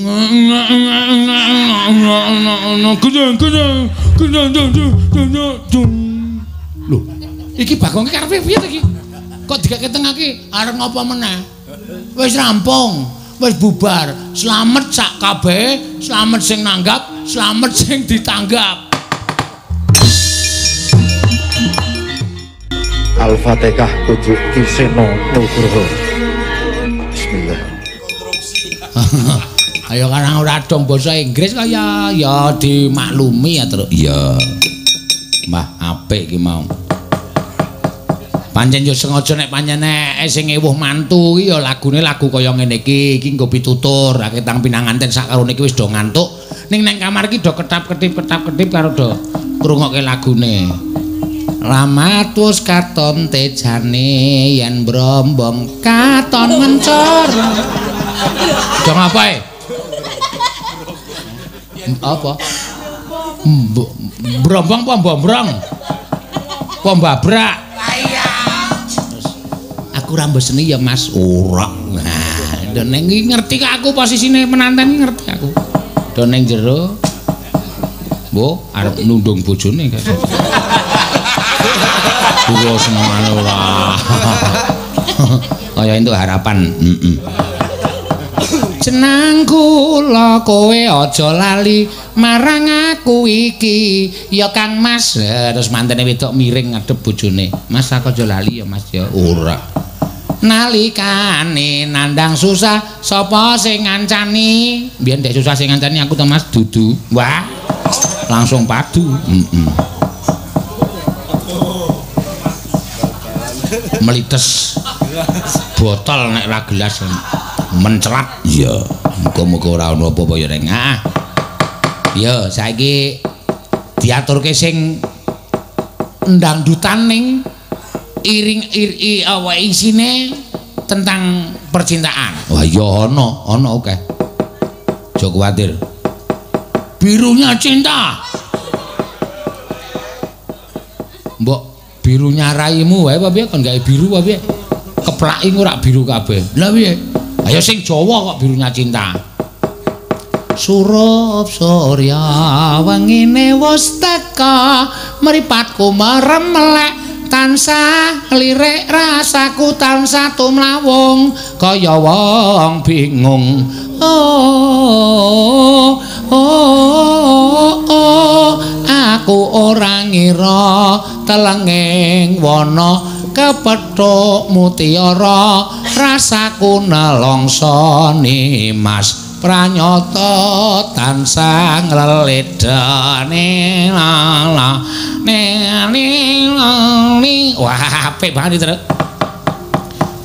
Lho, iki Bagong iki karepe piye to iki? Kok digake tengah iki arep ngopo meneh? Wis rampung, wis bubar. Slamet sak kabehe, slamet sing nanggap, slamet sing ditanggap. Al-Fatihah kudu Ki Seno Nugroho. Bismillah. Ayo karang ora dong basa Inggris kaya ya dimaklumi ya, Truk. Iya. Mbah apik iki mau. Pancen yo sengaja nek pancen nek sing ewuh mantu iki ya lagune lagu kaya ngene iki, iki nggo pitutur, aketang pinanganten sak karone iki wis do ngantuk. Ning nang kamar iki do ketap-ketip karo do ngrungokke lagune. Ramatus katon tejane yen brombong katon mencor. Do ngapae? Apa? Brombong apa bombrong? Apa mbabrak? Terus aku ora mbeseni ya Mas. Ora. Nah, ning ngerti kok aku posisine penanten ngerti aku. Do ning jero. Mbok arep nundung bojone kae. Kulo senengane ora. Kaya entuk harapan. Heeh. Jeneng kula kowe aja lali marang aku iki ya Kang Mas. Terus mantene wedok miring ngadep bojone. Mas aku aja lali ya Mas ya. Ora. Nalikane nandang susah sapa sing ngancani? Biyen dek susah sing ngancani aku to Mas dudu. Wah. Langsung padu. Heeh. Melites botol nek ra gelas mencelat. Iya, muga-muga ora ono apa-apa ya Reng. Ah. Ya, saiki diaturke sing ndangdutan ning iring iri awake isine tentang percintaan. Wah, iya ono, ono akeh. Aja kuwatir. Birunya cinta. Mbok birunya raimu wae apa piye kon gawe biru apa piye? Keplaki ora biru kabeh. Lah piye? Ayo sing Jawa kok birunya cinta. Surup surya wengine wis teka, mripatku merem melek tansah lirik rasaku tansah tumlawung kaya wong bingung. Oh, oh, oh, aku ora ngira telenging wana kepethuk mutiara rasaku nelongso Mas pranyata tansah ngleledane la ne ni. Wah apik banget iki, Truk.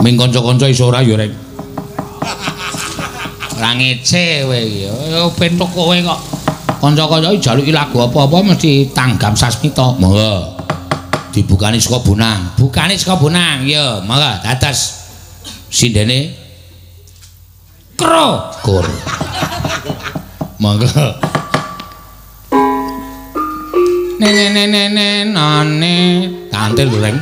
Ming kanca-kanca iso ora ya Reng. Ora ngece kowe iki. Ya petuk kowe kok. Kanca-kanca iki jaluki lagu apa-apa mesti tanggap sasmita. Monggo. Dibukani saka bonang. Bukane saka bonang. Ya, monggo dados sindene kro kur. Monggo. Ne ne ne ne ne nane tantil lho Reng.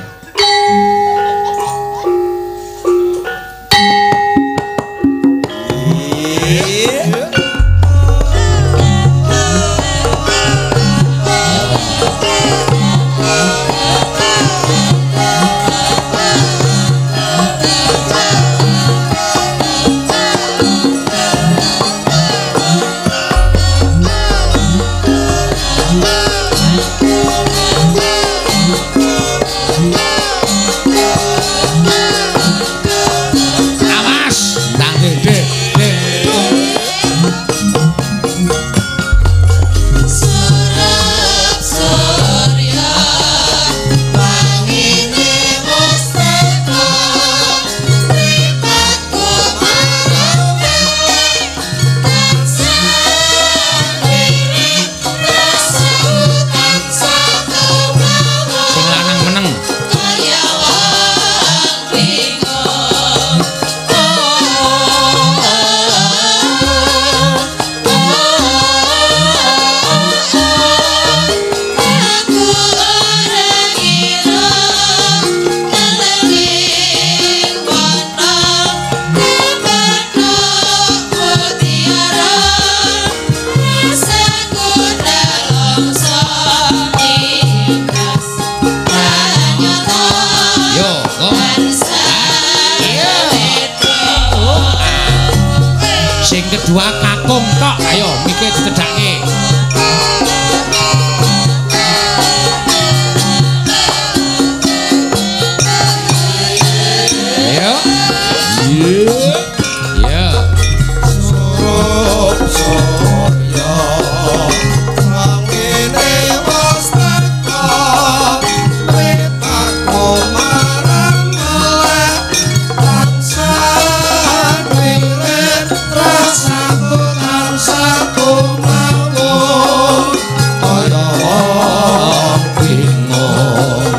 Thank kedua kakung tok. Ayo mike dicedhake. Ayo. Iya. Surup surya wangene wis teka mripatku marang melek tansah wirid rasaku tansah kumawur kaya wong bingung.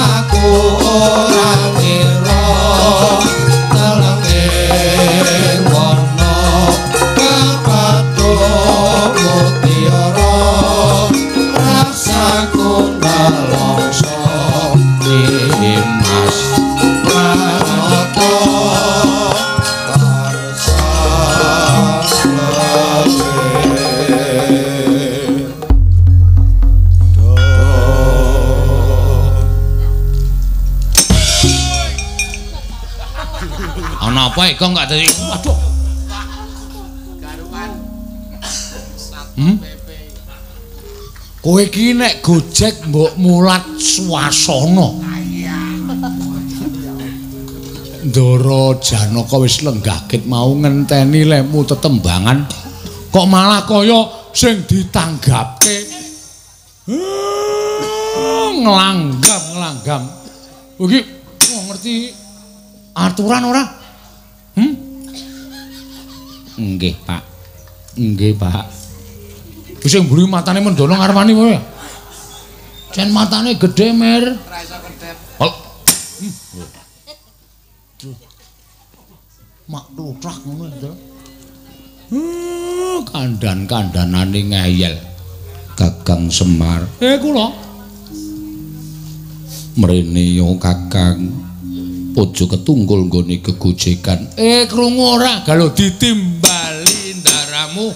Aku ora ngira telenge wana kepethuk mutiara rasaku nelongso Dimas Pranoto tansah lebih. Ana apa iki kok dadi waduh. Kowe iki nek gojek mbok mulat swasana. Ndara Janaka wis lenggah ket mau ngenteni lemu tetembangan kok malah kaya sing ditanggapke. Nglanggam-nglanggam. Iki ngerti aturan ora? Nggih, Pak. Nggih, Pak. Wis sing mburi matane mendono ngarwani kowe. Jen matane gedhe, Mir. Ora iso kedhep. Oh. Mak tutrak ngono ya. Kandhan-kandhanane ngeyel. Kakang Semar. Kula. Mrene yo Kakang. Aja ketunggul nggone gegojekan. Krungu ora? Galo ditimbali ndaramu.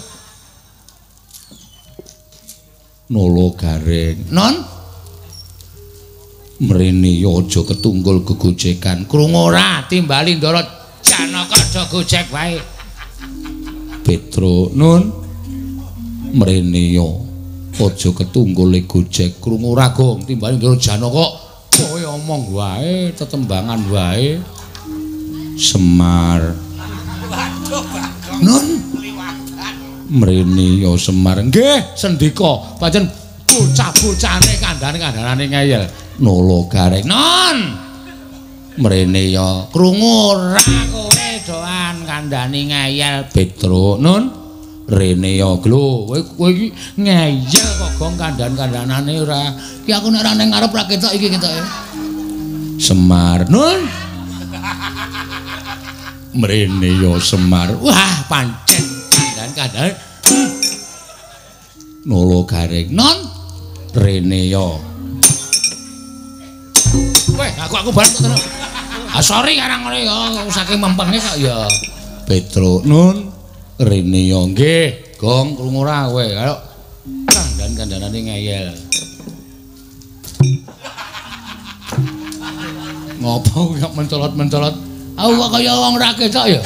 Nolo garing. Non? Mrene yo aja ketunggul gegojekan. Krungu ora? Timbali ndara Janaka aja gojek wae. Petro nun. Mrene yo aja ketunggul gojek. Krungu ora, Gong? Timbali ndara Janaka kowe omong wae, tetembangan wae. Semar. Waduh, Bagong. Nun. Mrene ya Semar. Nggih, sendika. Pancen bocah-bocahane kandhane-kandhanane ngeyel. Nolo gareng. Non. Mrene ya krungu ora kowe doan kandhani ngeyel. Petro. Nun. Rene ya glo, kowe iki ngeyel kok gong kandhan-kandhanane ora. Ki aku nek ora ning ngarep ra ketok iki ketoke. Semar. Nun. Mrene ya Semar. Wah, pancen kandhan-kandhane. Nolo garing. Non. Rene ya. Weh, aku bareng kok. Ah sorry karang ngene ya, saking mempenge kok ya. Petro. Nun. Rene ya nggih, Gong krungu ora kowe. Karo kandhan-kandhanane ngeyel. Ngopo kok mencolot-mencolot? Aku kok kaya wong ra ketok ya.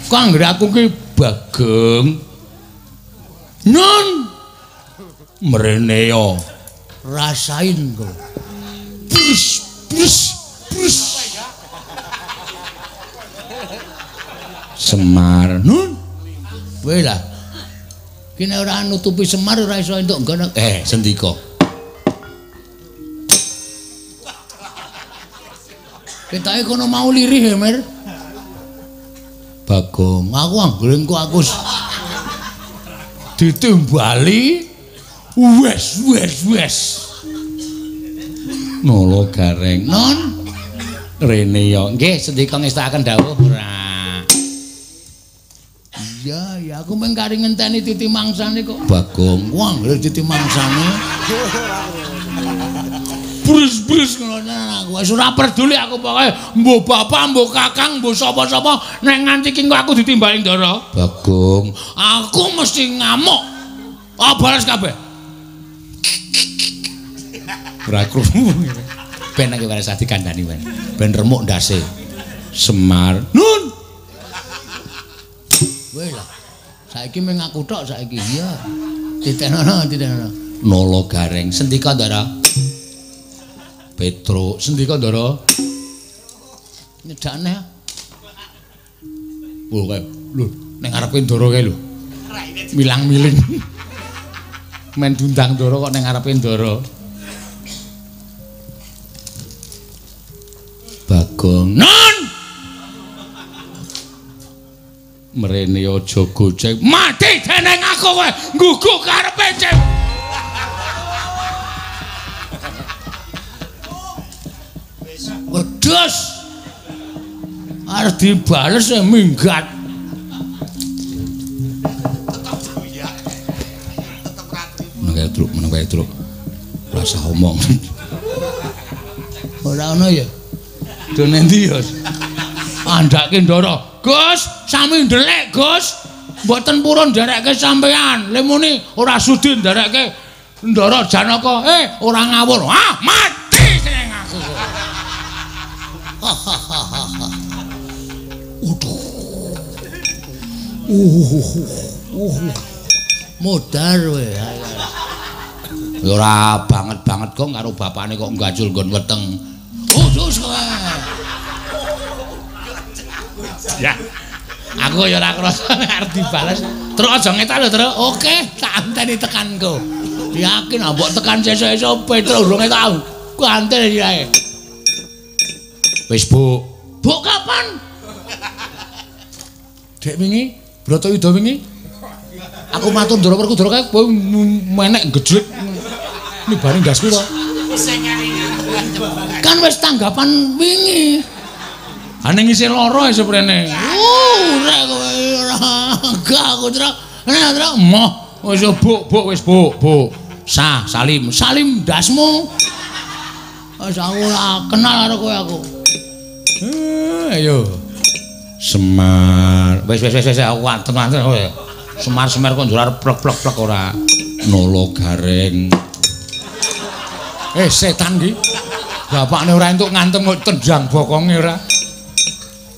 Kok anggere aku ki Bageng. Nun. Mrene ya. Rasain kok. Brus brus brus. Semar. Nun. Kowe lah. Ki nek ora nutupi Semar ora iso entuk nggon. Sendika. Ketoke kono mau lirih ya, Mir. Bagong, aku anggere engko aku ditimbali wes wes wes. Nolo gareng. Non. Rene ya. Nggih, sendika ngestakaken dawuh ora. Iya, ya aku mung kari ngenteni titi mangsane kok. Bagong, wah anggere titi mangsane. Brus-brus ngono aku wis ora peduli aku pokoke mbok bapak, mbok kakang, mbok sapa-sapa nek nganti ki engko aku ditimbali Ndara. Bagong, aku mesti ngamuk. Oh, balas kabeh. Ora krungu. Ben nek wis dikandani ben. Ben remuk ndase. Semar. Nun. Weh lah. Saiki mung aku tok saiki. Iya. Titenono, titenono. Nolo Gareng. Sendika Ndara. Petruk. Sendika Ndara. Nyedakne. Oh kae. Lho, ning ngarepe Ndara kae lho. Milang-miling. Men diundang Ndara kok ning ngarepe Ndara. Bagong. Non. Mrene aja gocek. Mati dening aku kowe ngguguk karepe cek. Wedhus. Arep dibales minggat. Tetep ya. Tetep ra trimo. Meneng kae truk, meneng kae truk. Ora usah omong. Ora ono ya. Do nendi ya? Andhake Ndara. Gus, sami ndelik, Gus. Mboten purun nderekke sampean. Lemune ora sudi nderekke Ndara Janaka. Ora ngawur. Ah, mati sing aku. Waduh. Modar kowe. Ya ora banget-banget kok karo bapakne kok nggajul nggon weteng. Khusus kowe. Ya. Aku ya ora krasa arep dibales. Truk aja ngetak lho, Truk. Oke, tak anteni tekanku. Yakin mbok tekan sesuk-esuk Petruk urung ngetak. Ku anteni ae. Wis, Bu. Bu kapan? Dek wingi, Bratayuda wingi. Aku matur Ndara Werkudara kae kowe menek gejlek. Nibane ndasku to. Kan wis tanggapan wingi. Ha ning isih lara seprene. Rek kowe ora gak aku Truk. Nek Truk moh wis buk buk wis buk buk. Sah salim salim ndasmu. Wis aku ora kenal karo kowe aku. Ayo. Semar. Wis wis wis aku anten-anten kowe. Semar-semar kok njur arep plek-plek-plek ora. Nolo Gareng. Setan iki. Bapakne ora entuk ngantem kok tendang bokonge ora.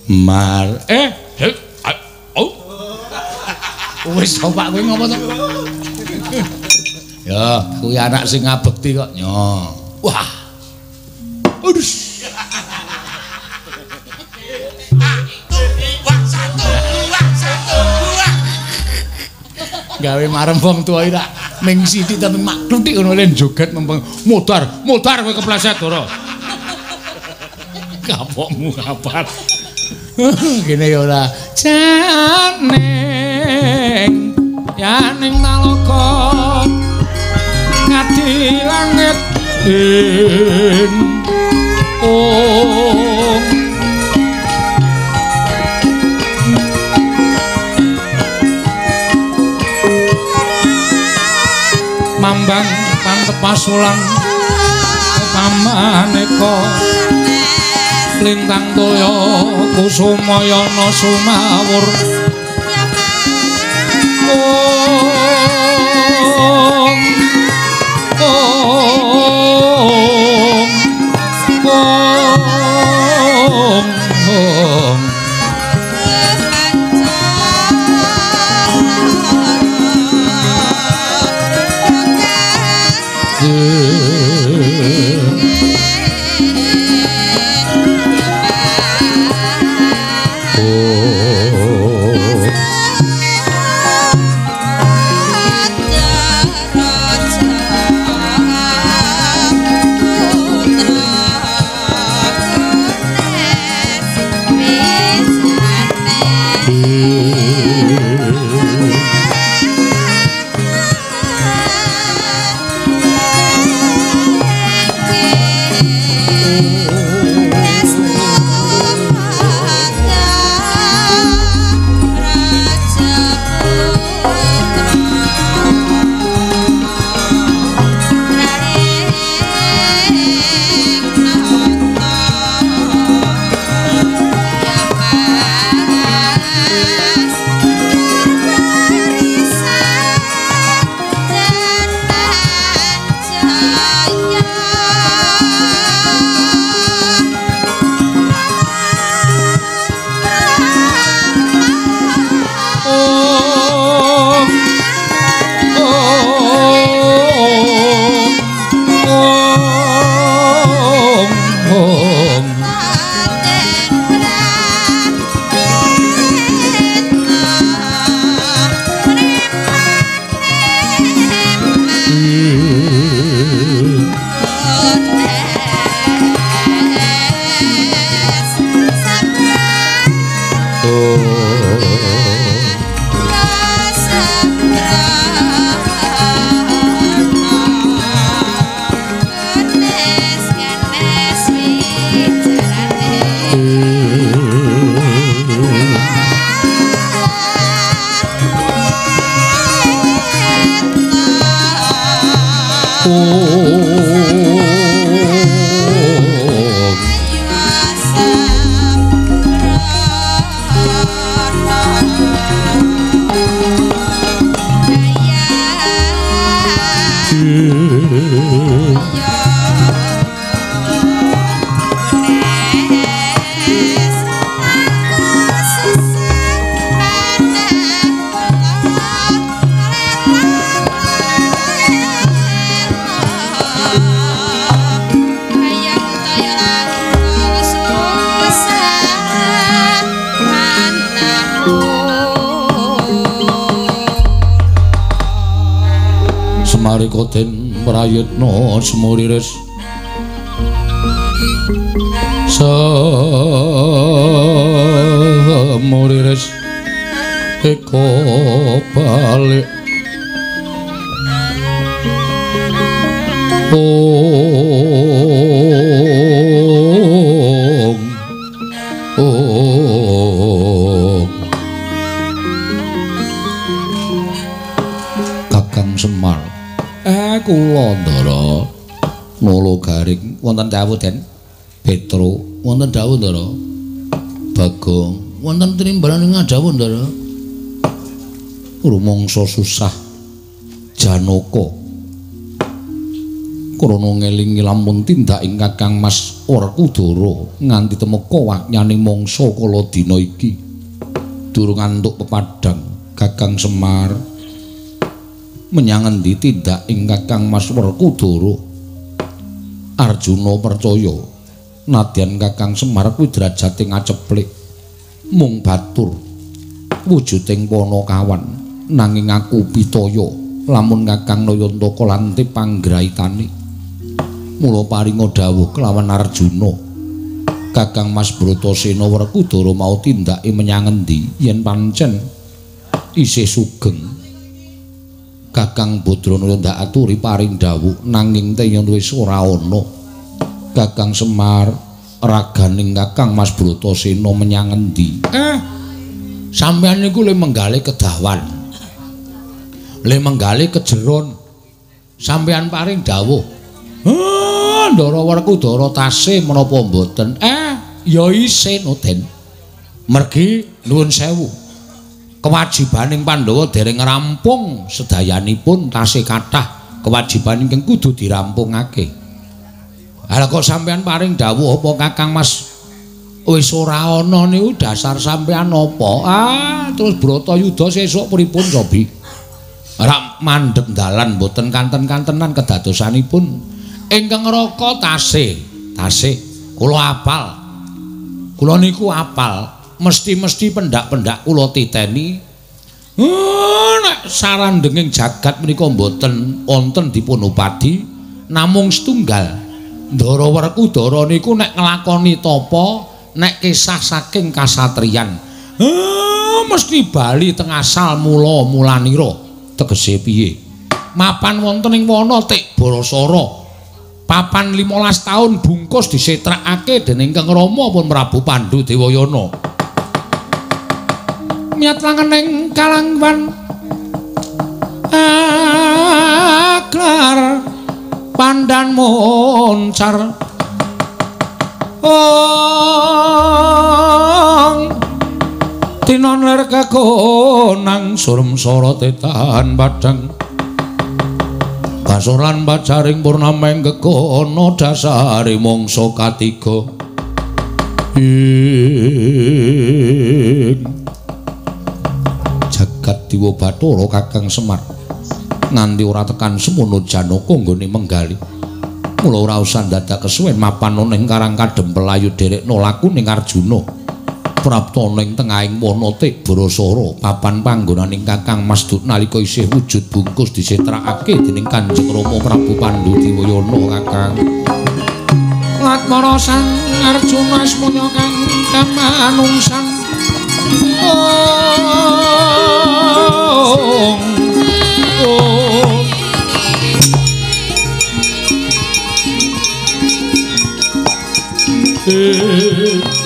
Mar. Oh. Wis bapak kowe ngopo to? Ya, kuwi anak sing ngabekti kok. Nyo. Wah. Aduh. Gawe marem wong tuwa iki tak ming sithik tapi mak kluthik ngono le joget mempeng. Modar, modar kowe kepleset ora. Kapokmu kapan? Gene ya ora. Janing yaning nalaka ngadi langit ing ong. Mambang pantepasulan pamaneka lintang toya kusumayana sumawur. Om om om om. Raden Prayitna Semuriris Semuriris eko balik ong ong Kakang Semar kula Ndara Nala Garing wonten dawuh Den Petro wonten dawuh Ndara Bagong wonten trimbalan ing dawuh Ndara rumangsa susah Janaka krana ngelingi lamun tindak ing Kakang Mas Werkudara nganti temeka wakyaning mangsa kala dina iki durung antuk pepadang Kakang Semar menyang endi tindak ing Kakang Mas Werkudara. Arjuna percaya nadyan Kakang Semar kuwi derajate ngaceplik mung batur wujuding panakawan nanging aku pitaya lamun Kakang Nayantaka lantip panggraitane. Mula paringa dawuh kelawan Arjuna, Kakang Mas Bratasena Werkudara mau tindake menyang endi yen pancen isih sugeng. Kakang Badranaya ndak aturi paring dawuh nanging teyen wis ora ana. Kakang Semar raganing Kakang Mas Bratasena menyang endi? Sampeyan niku le menggalih kedawan. Le menggalih kejeron. Sampeyan paring dawuh. Ndara Werkudara tasih menapa mboten? Ya isih no Den. Mergi nuwun sewu. Kewajibaning Pandhawa dereng rampung sedayanipun tasih kathah kewajiban ingkang kudu dirampungake. Lah kok sampeyan paring dawuh apa Kakang Mas wis ora ana niku dasar sampeyan apa? Terus Bratayuda sesuk pripun cobi? Ora mandheg dalan mboten kanten-kantenan kedadosanipun. Ingkang raka tasih, tasih kula apal. Kula niku apal. Mesti-mesti pendak-pendak kula titeni. Nek sarandenging jagat menika mboten wonten dipun upadi namung setunggal. Ndara Werkudara niku nek nglakoni tapa, nek kisah saking kasatriyan, mesti bali teng asal mula mulanira. Tegese piye? Mapan wonten ing wana Tik Barasara. Papan 15 taun bungkus disetrakake dening Kang Rama pun Prabu Pandhu Dewayana. Miat langening kalangwan aklar pandan moncar ong tinon ler kekonang surem sorote tahan padang kasoran pacaring purnama ing gegono dasare mangsa katiga ing jagat Dewa Bathara Kakang Semar nganti ora tekan semono Janaka nggone menggali. Mula ora usah dadak kesuwen mapan ning Karang Kadempel ayo derekno laku ning Arjuna. Prapta ning tengahing wana Tik Barasara papan panggonaning Kakang Mas Duk nalika isih wujud bungkus disetrakake dening Kanjeng Rama Prabu Pandhu Dewayana Kakang. Latmara Sang Arjuna asmana kang kamanungsan. Ong ong Yes.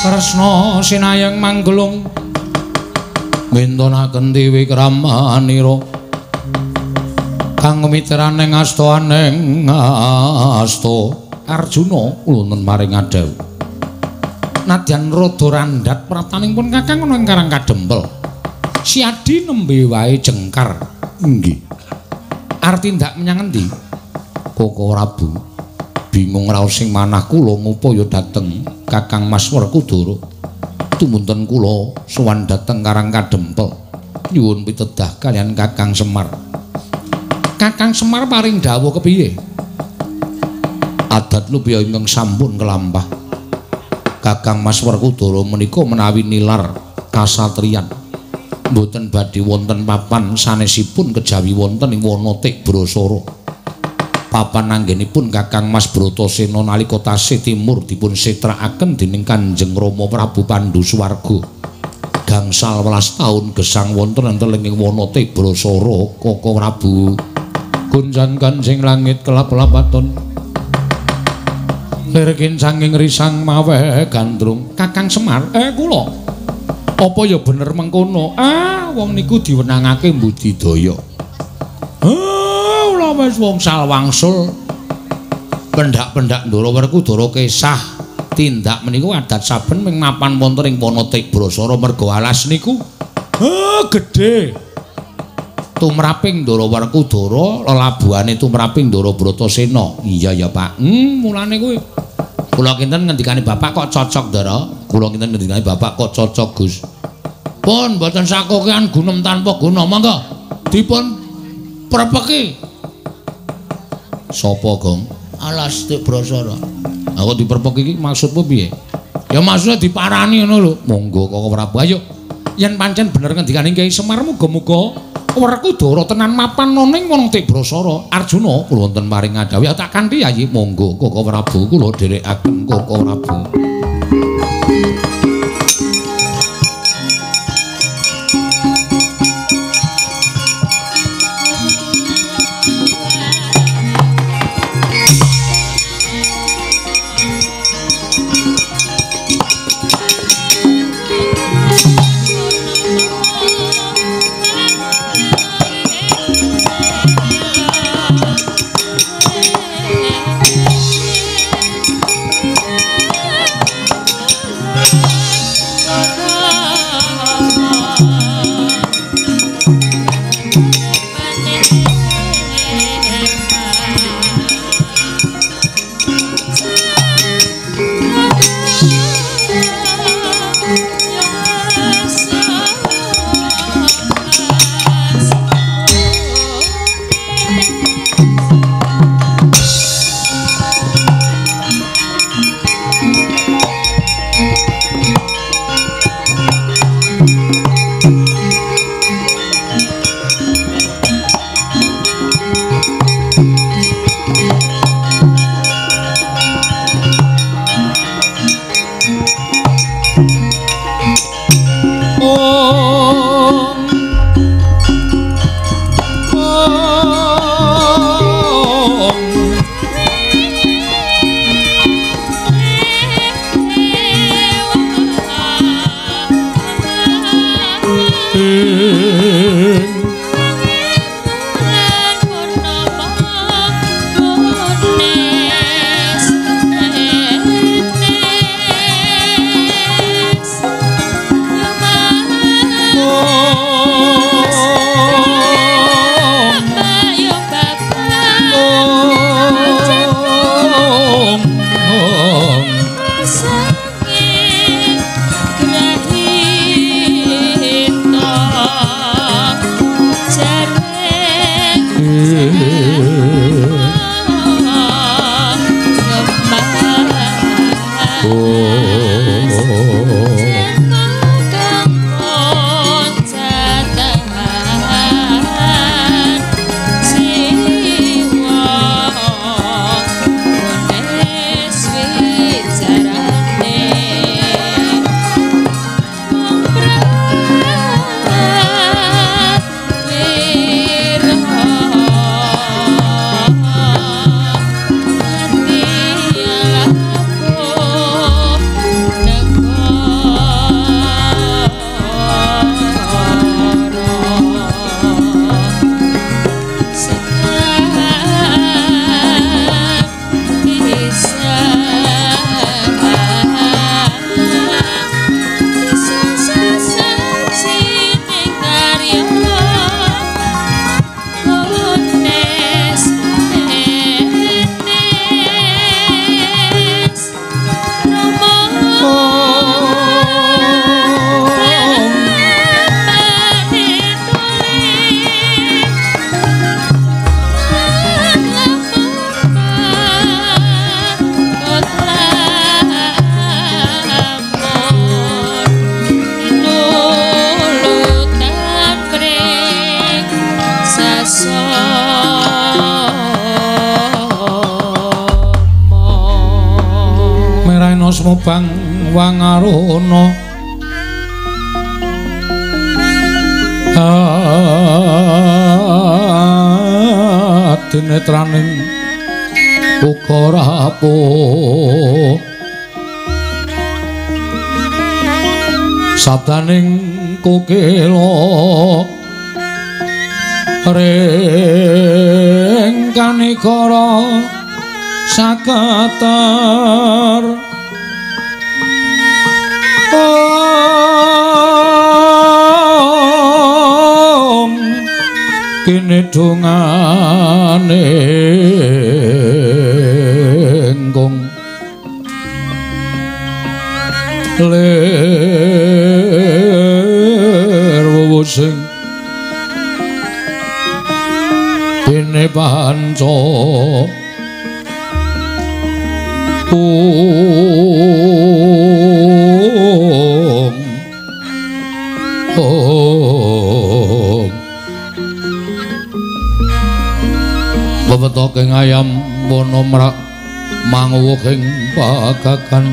Kresna sinayang manggelung mintonaken dewi kramanira kang miteraning asta aning asta. Arjuna wonten maring adhawuh nadyan rada randhat praptaning pun Kakang ana ing Karang Kadempel. Siadi nembe wae jengkar. Inggih. Arep tindak menyang endi? Koko Prabu bingung raos sing manah kula ngupaya dhateng Kakang Mas Werkudara. Tumunten kula sowan dhateng Karang Kadempel nyuwun pitedah kaliyan Kakang Semar. Kakang Semar paring dawuh kepiye? Adat lupya ingkang sampun kelampah. Kakang Mas Werkudara menika menawi nilar kasatriyan mboten badhe wonten papan sanesipun kejawi wonten ing wana Tikbrasara. Papan anggenipun Kakang Mas Bratasena nalika tasih timur dipun setrakaken dening Kanjeng Rama Prabu Pandu Swarga. Gangsal welas taun gesang wonten ing ing wana Tikbrasara. Koko Prabu gunjan kancing langit kelap-lapaton lir kincanging risang maweh gandrung. Kakang Semar, kula apa ya bener mengkono? Ah, wong niku diwenangake mbudidaya. Wis wong salwangsul pendak-pendak Ndara Werkudara kesah tindak meniku adat saben ming mapan wonten ing wana Tikbrasara merga alas niku gedhe tumraping Ndara Werkudara lelabuhane tumraping Ndara Bratasena. Iya ya Pak. Mulane kuwi kula kinten ngendikane Bapak kok cocok Ndara. Kula kinten ngendikane Bapak kok cocok Gus. Pun mboten sakokean gunem tanpa guna, monggo dipun prepeki. Sopo Gong? Alas Tikbrasara. Aku diperpeki iki maksudmu piye? Ya maksudnya diparani ngono lho. Monggo Koko Prabu ayo. Yen pancen bener ngendikane Kyai Semar muga-muga Werkudara tenan mapan ning wana Tikbrasara. Arjuna kula wonten paring adhawuh tak kanthi Yayi. Monggo Koko Prabu kula dherekaken Koko Prabu. Sumubang Wangaruna adinetraning uga rapuh sabdaning kukila ring kanikara sakatar om kene dongane engkong lir wuwusing dene panca om om wewetoking ayam wana mrak manguwuhing pagagan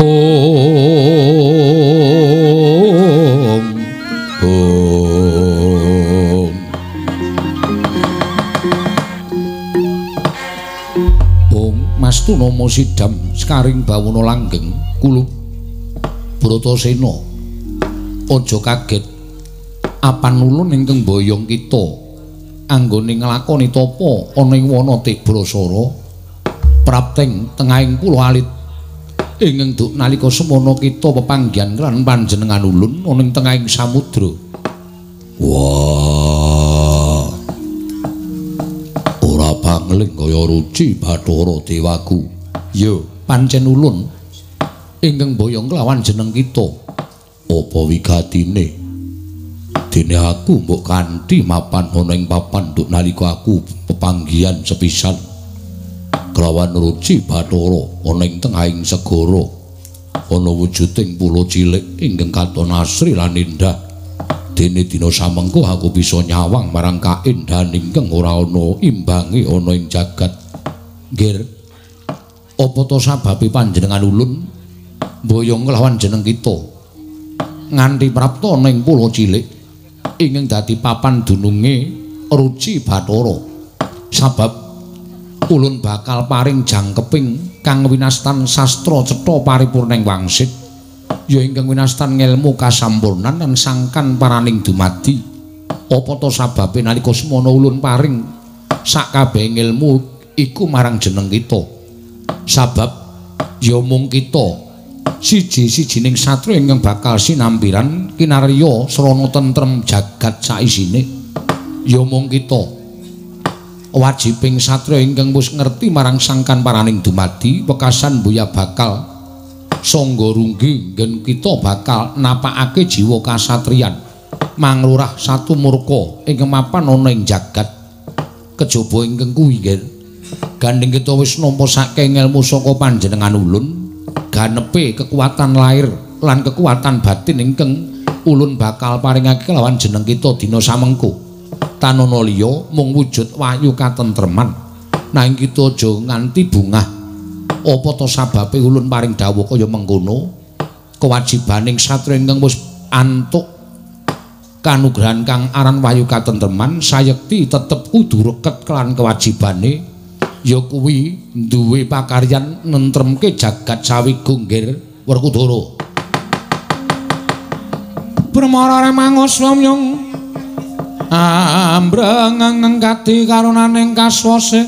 om om om Mastu nama sidam sekaring bawana langgeng kulup Bratasena aja kaget apan ulun ingkang mboyong kita anggone nglakoni tapa ana ing wana Tibrasara prapteng tengahing pulo alit ingkang duk nalika semana kita pepanggihan lan panjenengan ulun ana ing tengahing samudra. Wah, ora pangling kaya ruci Bathara Dewaku. Ya, pancen ulun ingkang mboyong kelawan jeneng kita. Apa wigatine? Dene aku mbok kanthi mapan ana ing papan duk nalika aku pepanggihan sepisan kelawan ruci Bathara ana ing tengahing segara ana wujuding pulo cilik ingkang katon asri lan endah. Dene dina samengko aku bisa nyawang marang kaendahan ingkang ora ana imbange ana ing jagat. Nggir, apa to sababe panjenengan ulun mboyong kelawan jeneng kita nganti prapta ana ing pulo cilik ingkang dadi papan dununge ruci Bathara? Sabab ulun bakal paring jangkeping kang winastan sastra cetha paripurning wangsit, ya ingkang winastan ngelmu kasampurnan lan sangkan paraning dumadi. Apa to sababe nalika semana ulun paring sakabehing ilmu iku marang jeneng kita? Sabab ya mung kita siji-sijining satriya ingkang bakal sinampiran kinarya srana tentrem jagat saisine. Ya mung kita wajibing satriya ingkang wis ngerti marang sangkan paraning dumadi wekasan buya bakal sangga runggi nggen kita bakal napakake jiwa kasatriyan manglurah satu murka ingkang mapan ana ing jagat. Kejaba ingkang kuwi nggih gandeng kita wis nampa saking ilmu saka panjenengan ulun, ganepe kekuatan lahir lan kekuatan batin ingkang ulun bakal paringake kelawan jeneng kita dina samengko. Tanana liya mung wujud wahyu katentreman, nanging kita aja nganti bungah. Apa to sababe ulun paring dawuh kaya mengkono? Kewajibaning satriya ingkang wis antuk kanugrahan kang aran wahyu katentreman sayekti tetep kudu reket kelan kewajibane, ya kuwi duwe pakaryan nentremke jagat sawigo. Nggir Werkudara. Brahmara remangus lamyong ambreng kadi karunaning kaswase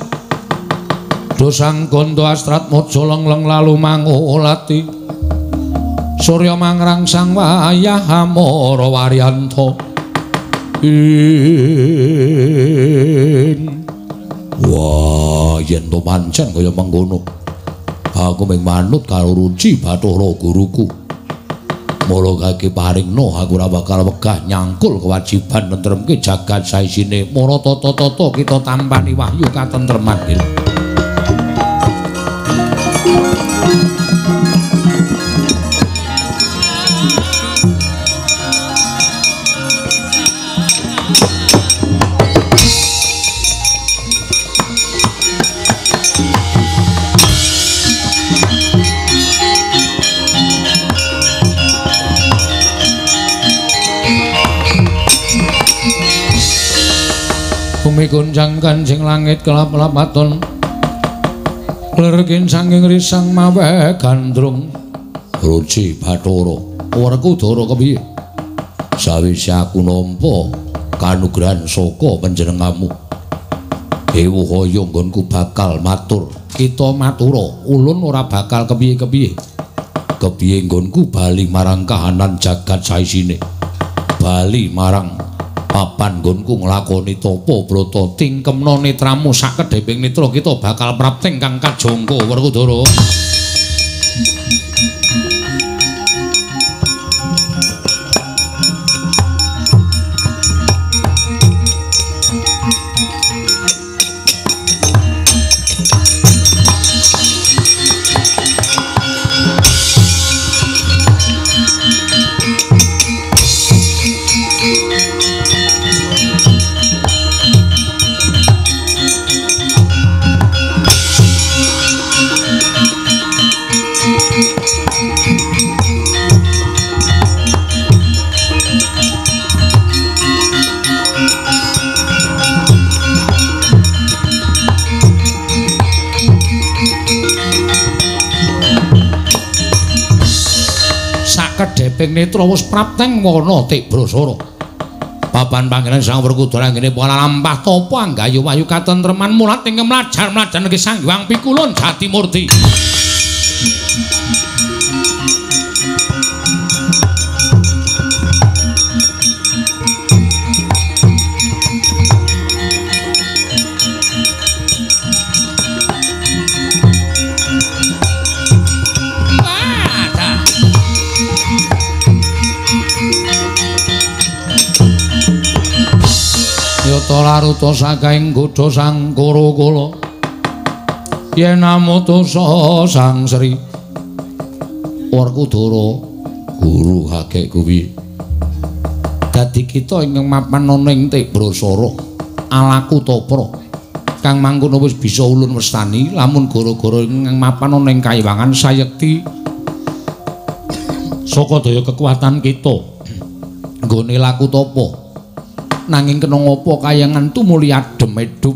dosang gondo astrat mojo lengleng lalu mangulati surya mangrangsang wayah amara waryanto ing. Wah, yen to pancen kaya mengkono aku mung manut karo ruci Bathara guruku. Mula kaki paringno aku ora bakal wegah nyangkul kewajiban nentremke jagat saisine. Mara tata-tata kita tampani wahyu katentreman. Gonjang kanjing langit kelap-lapaton. Lerkin sanging risang mawe gandrung. Ruci Bathara, Werkudara kepiye? Sawise aku nampa kanugrahan saka panjenenganmu, ewuh kaya nggonku bakal matur. Kita matura, ulun ora bakal kepiye-kepiye. Kepiye nggonku bali marang kahanan jagat saisine. Bali marang papan nggonku nglakoni tapa brata tingkemna netramu sakedheping netra kita bakal prapting kang kajangka Werkudara. Sakedheping netra wis prapteng wana Tibrasara. Papan panggenan Sang Werkudara anggene pola lampah tapa anggayu wahyu katentreman mulat ing mlajar-mlajar negeri Sang Hyang Pikulun Jatimurti. Yata laruta sakaing godha sang Kura-kula yen amutusa sang Sri Werkudara guru kakek kuwi dadi kita ingkang mapan ana ing Tibrasara alaku topra kang mangkono wis bisa ulun westani lamun gara-gara ingkang mapan ana ing kayiwangan sayekti saka daya kekuatan kita nggone laku tapa. Nanging kena ngapa kayangan tumuli adem edum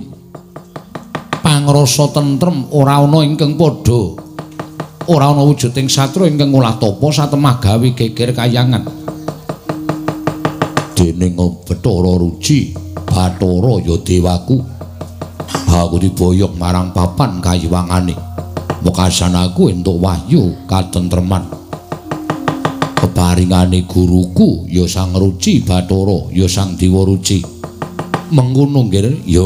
pangrasa tentrem ora ana ingkang padha ora ana wujuding satru ingkang ngolah tapa satemah gawe geger kayangan dening Bathara Ruci Bathara ya dewaku aku diboyong marang papan kayiwangane wekasan aku entuk wahyu katentreman peparingane guruku ya Sang Ruci Bathara ya Sang Dewa Ruci mengkono nggih ya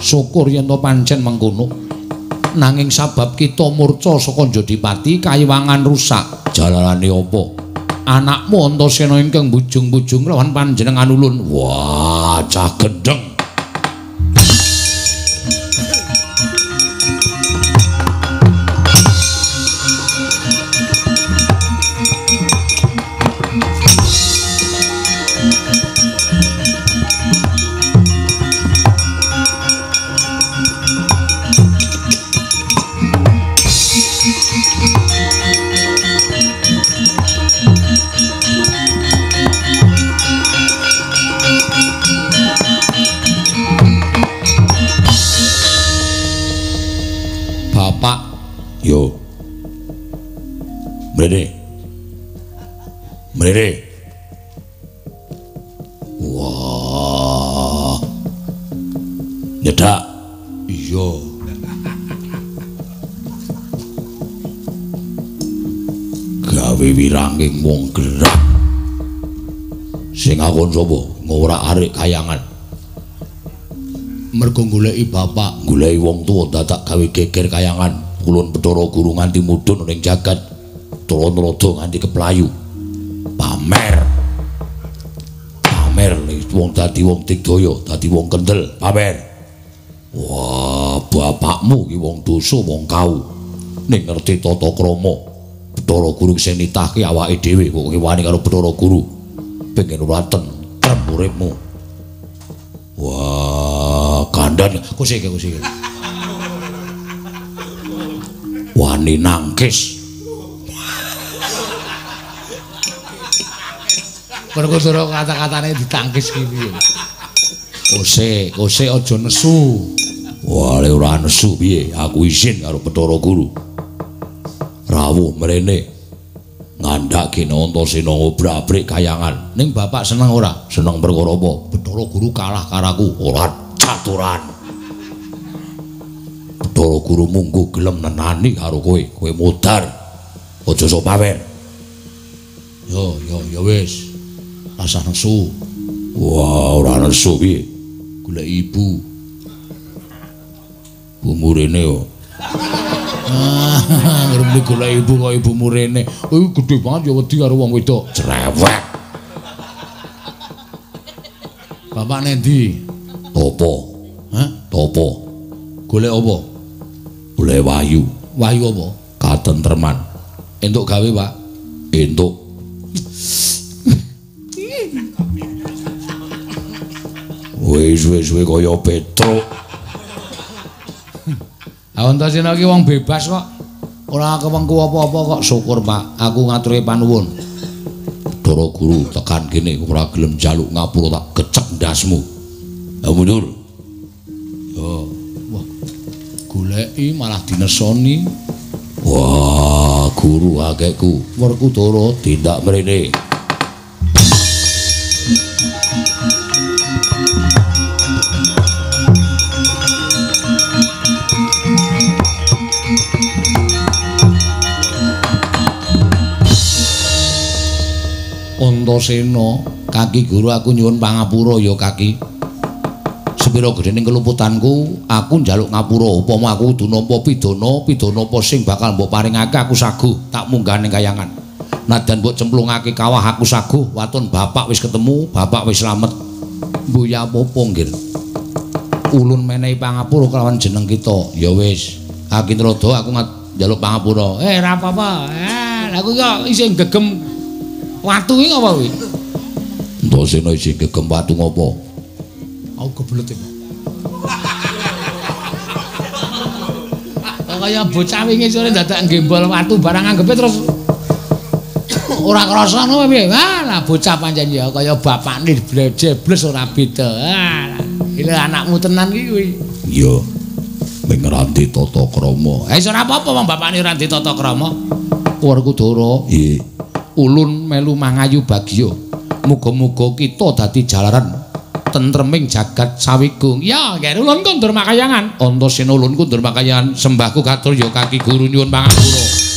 syukur yen to pancen mengkono nanging sabab kita murca saka Jodipati kayiwangan rusak jalarane apa anakmu Antasena ingkang bujung-bujung lawan panjenengan ulun wah cah gendeng. Yo. Mrene. Mrene. Wah. Nyedak. Iya. Gawe wiranging wong gerak. Sing akon sapa? Ngorak-arik kayangan. Mergo goleki bapak, goleki wong tuwa dadak gawe geger kayangan. Kulon Bathara Guru nganti mudhun ning jagat Tulanrada nganti keplayu. Pamer. Pamer wong dadi wong digdaya, dadi wong kendel, pamer. Wah, bapakmu ki wong dosa, wong kau. Ning ngerti tata krama. Bathara Guru sing nitahke awake dhewe kok wani karo Bathara Guru. Pengen ora tentrem uripmu. Wah, kandhan kusike kusike. Wani nangkis. Werkudara kata-katane ditangkis ki piye. Kose, kose aja nesu. Wah, le ora nesu piye? Aku isin karo Bathara Guru. Rawuh mrene ngandhake Antasena ngobrak-abrik kayangan. Ning bapak seneng ora? Seneng perkara apa? Bathara Guru kalah karo aku. Ora caturan. Bathara Guru mungguh gelem nenani karo kowe. Kowe modar. Aja sok pamer. Yo yo yo wis. Rasah nesu. Wah, ora nesu piye? Golek ibu. Ibumu rene yo. Ah, ngerti golek ibu kok ibumu rene. Oh, gedhe banget ya wedi karo wong wedok. Cerewet. Bapak nendi? Topo. Hah? Topo. Golek apa? Golek wahyu. Wahyu apa? Katentreman. Entuk gawe, Pak? Entuk. Wis wis kaya Petruk. Antasena iki wong bebas kok. Ora kewengku apa-apa kok. Syukur, Pak. Aku ngaturi panuwun. Bathara Guru tekan kene ora gelem njaluk ngapura tak gecek ndasmu. Ha mundur. Yo, wah. Goleki malah dinesoni. Wah, guru akehku. Werkudara tindak mrene. Antasena, kaki guru aku nyuwun pangapura ya kaki. Sepira gedhening keluputanku, aku njaluk ngapura. Upama aku kudu nampa pidana, pidana apa sing bakal mbok paringake aku saguh tak munggah ning kayangan. Nadan mbok cemplungake kawah aku saguh, waton bapak wis ketemu, bapak wis slamet. Mbuh ya apa-apa nggih. Ulun menehi pangapura kelawan jeneng kita. Ya wis, Aki Nrada aku njaluk pangapura. Eh, ora apa-apa. Eh, aku kok isih gegem watu iki ngapa kuwi? Antasena isih gegem watu ngopo? Aku kebelet iki. Kok kaya bocah wingi sore dadak nggembol watu barang anggepe terus ora krasa ngono piye? Wah, lah bocah pancen ya kaya bapakne blejebles ora beda. Ah, iki anakmu tenan iki kuwi. Iya. Ming ora tata krama. Eh, ora apa-apa wong bapakne ora tata krama. Werkudara. Iya. Ulun melu mangayu bagya. Muga-muga kita dadi jalaran tentreming jagat sawigung. Ya, nggih ulun kondur makayangan. Antasena ulun kondur makayangan. Sembahku katur ya kaki guru nyuwun pangapura.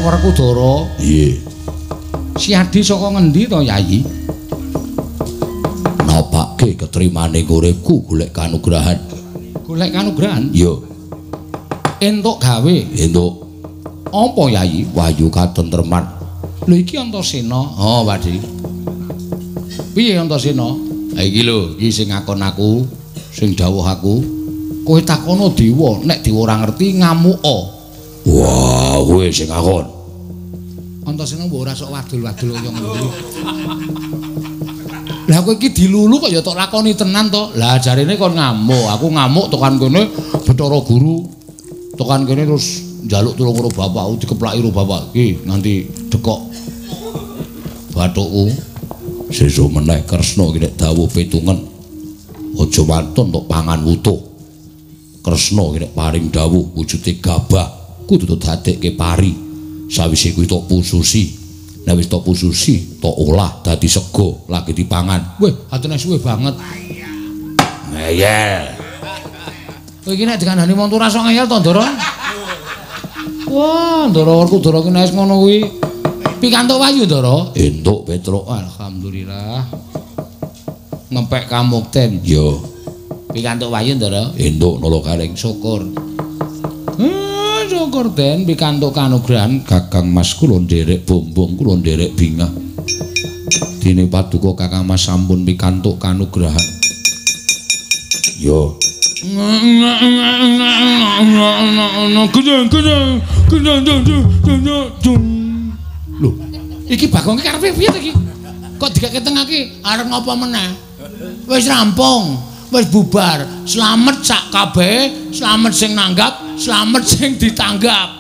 Werkudara. Nggih. Siadi saka ngendi to, Yayi? Napake ketrimane uripku golek kanugrahan. Golek kanugrahan? Iya. Entuk gawe? Entuk. Apa, Yayi? Wahyu katentreman. Lho iki Antasena. Oh, Pakdi. Piye Antasena? Ha iki lho, iki sing ngakon aku, sing dawuh aku. Kowe takono dewa, nek dewa ora ngerti ngamuka. Wah, kowe sing ngakon. Antasena mbok ora sok wadul-wadul kaya ngono. Lah kowe iki dilulu kok ya tok lakoni tenan to. Lah jarene kon ngamuk, aku ngamuk tekan kene Bathara Guru. Tekan kene terus njaluk tulung karo bapakku dikeplaki karo bapak iki nganti dekok bathukku. Sesuk meneh Kresna iki nek dawuh pitungen. Aja wantun tok pangan wutuh. Kresna iki nek paring dawuh wujude gabah kudu dadekke pari. Sawise kuwi tok pususi. Nek wis tok pususi, tok olah dadi sego lagi dipangan. Weh, atene suwe banget. Ngeyel. Kowe iki nek dikandani wong ora sok ngeyel to, Ndara? Wah, Ndara Werkudara ki nek ngono kuwi. Pikantuk wahyu, Ndara? Entuk, Petruk. Alhamdulillah. Ngempek kamukten. Ya. Pikantuk wahyu, Ndara? Entuk, Nala Gareng. Syukur. Syukur Den pikantuk kanugrahan Kakang Mas kula nderek bombong, kula nderek bingah. Dene paduka Kakang Mas sampun pikantuk kanugrahan. Ya. Lho, iki Bagong iki karepe piye iki? Kok diketengake arep ngopo meneh? Wis rampung, wis bubar. Slamet sak kabeh, slamet sing nanggap, slamet sing ditanggap.